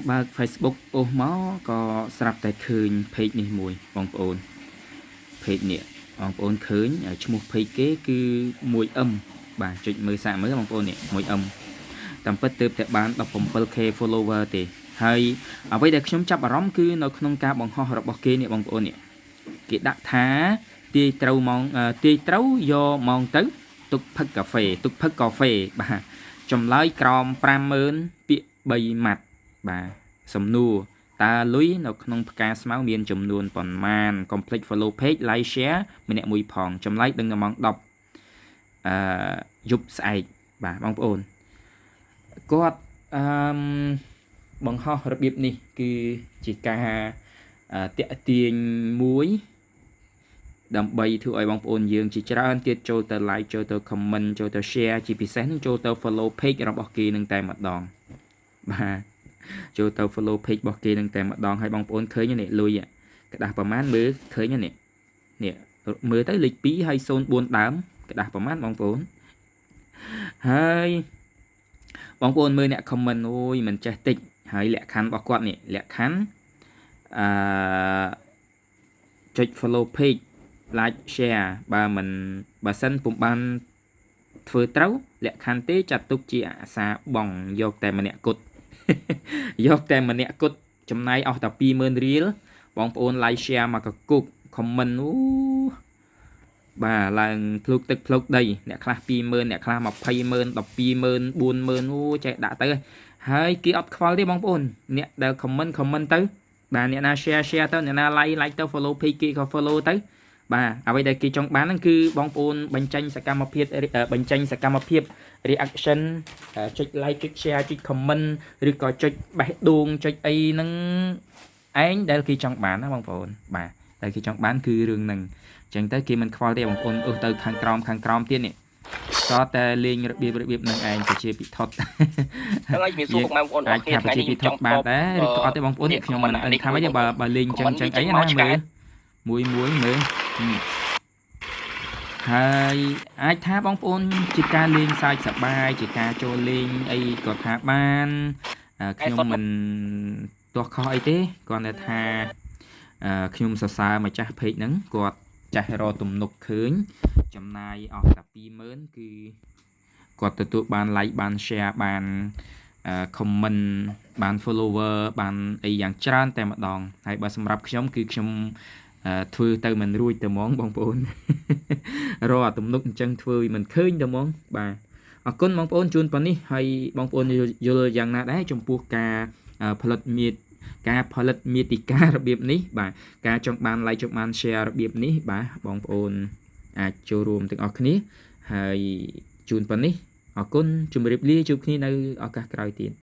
បើក Facebook អូសមកក៏ស្រាប់តែឃើញ page នេះមួយបងប្អូន page នេះបងប្អូនឃើញឈ្មោះ page គេគឺ 1M បាទចុចមើលសាកមើលបងប្អូននេះ 1M តាមពិតទើបតែបាន 17K follower ទេហើយអ្វីដែលខ្ញុំចាប់អារម្មណ៍គឺនៅក្នុងការបង្ហោះរបស់គេនេះបងប្អូននេះគេដាក់ថាទាយត្រូវម៉ោងទាយត្រូវយកម៉ោងទៅទុកផឹកកាហ្វេទុកផឹកកាហ្វេបាទចម្លើយក្រោម50000ពាក្យ3ម៉ាត់បាទសំណួរតើលុយនៅក្នុងផ្កាស្មៅមានចំនួនប៉ុន្មានកុំភ្លេច follow page like share ម្នាក់មួយផងចម្លើយដឹងនៅម៉ោង10អឺយប់ស្អែកបាទបងប្អូនគាត់អឺបង្ហោះរបៀបនេះគឺជាការតាក់ទាញមួយដើម្បីធ្វើឲ្យបងប្អូនយើងជាច្រើនទៀតចូលទៅ like ចូលទៅ comment ចូលទៅ share ជាពិសេសនឹងចូលទៅ follow page របស់គេនឹងតែម្ដងបាទចូលទៅ follow page របស់គេនឹងតែម្ដងហើយបងប្អូនឃើញនេះលុយក្តាស់ប្រមាណមើលឃើញនេះនេះមើលទៅលេខ2ហើយ04ដើមក្តាស់ប្រមាណបងប្អូនហើយបងប្អូនមើលអ្នក comment អូយមិនចេះតិចហើយលក្ខខណ្ឌរបស់គាត់នេះលក្ខខណ្ឌអឺចុច follow page like share បើមិនបើសិនពុំបានធ្វើត្រូវលក្ខខណ្ឌទេចាត់ទុកជាអាសាបងយកតែម្នាក់គត់យកតែម្នាក់គត់ចំណាយអស់តែ20000រៀលបងប្អូន like share មកកគុក comment អូបាទឡើងភ្លុកទឹកភ្លុកដីអ្នកខ្លះ20000អ្នកខ្លះ200,000 120,000 40,000អូចេះដាក់ទៅហើយគេអត់ខ្វល់ទេបងប្អូនអ្នកដែល comment comment ទៅបាទអ្នកណា share share ទៅអ្នកណា like like ទៅ follow page គេក៏ follow ទៅបាទអ្វីដែលគេចង់បានហ្នឹងគឺបងប្អូនបញ្ចេញសកម្មភាពបញ្ចេញសកម្មភាព reaction ចុច like ចុច share ចុច comment ឬក៏ចុចបេះដូងចុចអីហ្នឹងឯងដែលគេចង់បានណាបងប្អូនបាទតែគេចង់បានគឺរឿងហ្នឹងអញ្ចឹងទៅគេមិនខ្វល់ទេបងប្អូនអឺទៅខាងក្រោមខាងក្រោមទៀតនេះសតតែលេងរបៀបរបៀបនឹងឯងប្រជាពិធ ហ្នឹងហើយជំរាបសួរពុកម៉ែបងប្អូនអ អាច រគ្នា ថា ថ្ងៃ ប្រជាពិធ នេះចង់ បាន តប ដែរឬក៏អត់ទេបងប្អូននេះខ្ញុំមិនដឹងថាម៉េចទេបើបើលេងចឹងចឹងអីណាមើលមួយមួយមើលហើយអាចថាបងប្អូនជាការលេងសើចសប្បាយជាការចូលលេងអីក៏ថាបានខ្ញុំមិនទាស់ខុសអីទេគ្រាន់តែថាខ្ញុំសរសើរម្ចាស់ page ហ្នឹងគាត់ចេះរកទំនុកឃើញចំណាយអស់តែ20000គឺគាត់ទទួលបាន like បាន share បាន comment បាន follower បានអីយ៉ាងច្រើនតែម្ដងហើយបើសម្រាប់ខ្ញុំគឺខ្ញុំធ្វើទៅមិនរួចទៅហ្មងបងប្អូនរកអាទំនុកអញ្ចឹងធ្វើមិនឃើញទៅហ្មងបាទអរគុណបងប្អូនជូនប៉ុណ្នេះហើយបងប្អូនយល់យ៉ាងណាដែរចំពោះការផលិតមៀតការផលិតមាតិការបៀបនេះបាទការចង់បាន like ចង់បាន share របៀបនេះបាទបងប្អូនអាចចូលរួមទាំងអស់គ្នាហើយជូនប៉ុណ្នេះអរគុណជម្រាបលាជួបគ្នានៅឱកាសក្រោយទៀត។